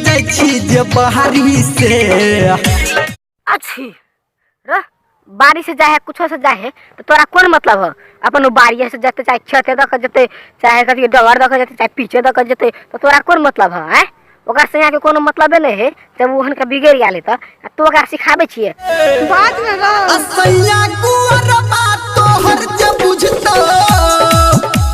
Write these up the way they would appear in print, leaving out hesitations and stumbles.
जाइ छी जे बाहरी से। अच्छी रह बाड़ी से जाए है कुछो से जाए है तो तोरा कौन मतलब है? अपन उ बाड़िए से जते चाहे खेते दऽ के जते चाहे कथी डगर दऽ के जते चाहे पीछे दऽ के जते तो तोरा कौन मतलब है? आँय ओकरा सैया के कोनो मतलबे नहीं है। जब ओहन के बिगड़ गेल है त तू ओकरा सिखाबै छियै बात में रह। असैया गुअरबा तोहर जे बुझतो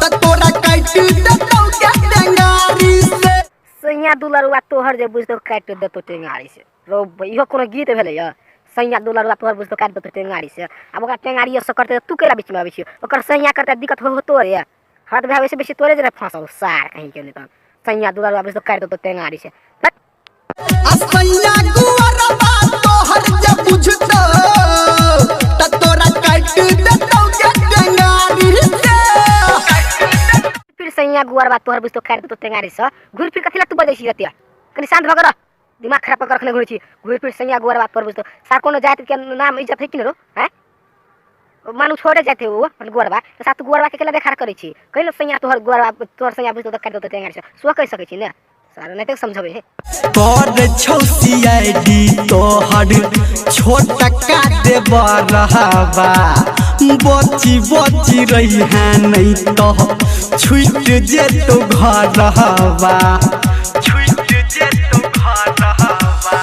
त तोरा काटि देतौ के टेंगारी से। सैया दुलरुआ तोहर जे बुझतो काटि देतौ टेंगारी से। रो इहो कोनो गीत भेलै य? सैया दुलरुआ तोहर बुझतो काटि देतौ टेंगारी से। आब ओकरा टेंगारी से करतै तू केला बीच में आबै छियै? ओकर सैया करतै दिक्कत हो तोरे। हमरा तऽ भाय वैसे बेसी तोरे जेना फंसल सार कहीं के नहीं तहन। सैया दुलरुआ बुझतो काटि देतौ टेंगारी से। असैया गुअरबा तोहर जे बुझतो त तोरा काटि देतौ के टेंगारी से। फिर सैया गुअरबा तोहर बुझतो काटि देतौ टेंगारी से। घुरि फिर कथी ला तू बजै छी रतिया? कनी शांत भऽ के रह, दिमाग खराब कऽ के रखने घुरै छी। घुरि फिर सैया गुअरबा तोहर बुझतो सार कोनो जाति के नाम इज्जत है कि नहि रो? आँय मानू छोड़े जाते वो अपन गुअरबा तो साथ गुअरबा के केला देखार करै छी? कहि ने सैया तोहर गुअरबा तोहर सैया बुझतो त काटि देतौ टेंगारी से। सो कहि सकै छी ने सार नहि तऽ समझबै हे। कर छौ सीआईडी तोहर छोटका देवरहबा बची बची रही है नहीं तो छूट जेतौ घरहबा। छूट जेतौ घरहबा।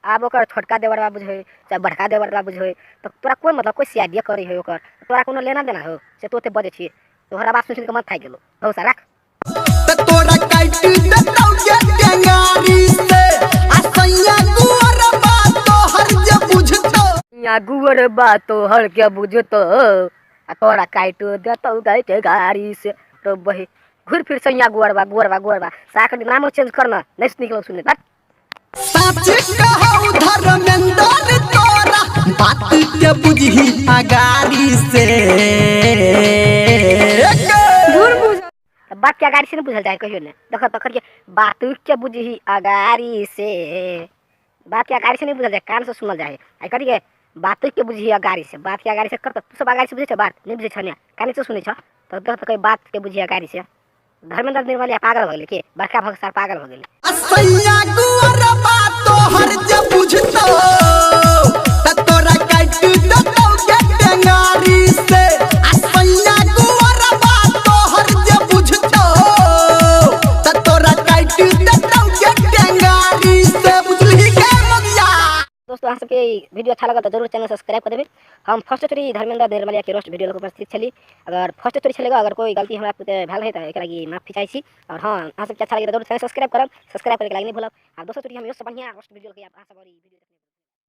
आब ओकर छोटका देवरबा बुझै चाहे बड़का देवरबा बुझै तऽ तोरा कोन मतलब? कोइ सीआईडी करै है ओकर तोरा कोनो लेना देना हो से तू ओते बजै छी? तोहर आवाज सुनि सुनि के मन थाकि गेलो। भरोसा राख त तोरा काटि देतौ के टेंगारी से। असैया गुअरबा तोहर जे बुझतो या गुअरबा तोहर के बुझतो आ तोरा काटि देतौ गै टेंगारी से। तो बही घुरि फिर सैया गुअरबा गुअरबा गुअरबा साक नामो चेंज करना नहीं निकलो सुने बट। सच कहौ धर्मेंद्र तोरा बात के बुझही अगारी से। बात के अगाड़ी से नहीं बुझल जाए कहियो ने। देख तो करिए बात के बुझही अगाड़ी से। बात के अगाड़ी से नहीं बुझल जाए, कान से सुनल जाए। आई करिए बात के बुझही अगाड़ी से। बात के अगाड़ी से कर तू सब अगाड़ी से बुझै छ बात नहीं बुझै छ ने कान से सुनै छ। तो देख तो कही बात के बुझही अगाड़ी से। धर्मेंद्र निर्मलिया पागल भऽ गेलै के? बड़का भऽ सार पागल भऽ गेलै। असैया गुअरबा तोहर जे बुझतो त तोरा काटि देतौ के टेंगारी से। असैया गुअरबा तोहर जे बुझतो त तोरा काटि देतौ के टेंगारी से। बुझलही के मगिया? दोस्तों अहाँ सबके वीडियो अच्छा लगल तो जरूर चैनल सब्सक्राइब कर देबै। हम फर्स्ट चोरी धर्मेंद्र निर्मलिया के रोस्ट वीडियो लग उपस्थित छली। अगर फर्स्ट चोरी छलै अगर कोई गलती हमरा भेल है तऽ एकरा लागि माफी चाहै छी। और हाँ अहाँ सबके अच्छा लगे तऽ जरूर चैनल सब्सक्राइब करब। सब्सक्राइब करैके लागि नहि भूलब। आ दोसर चोरी हम इहो से बढ़िया रोस्ट वीडियो लके अहाँ सब और ई वीडियो।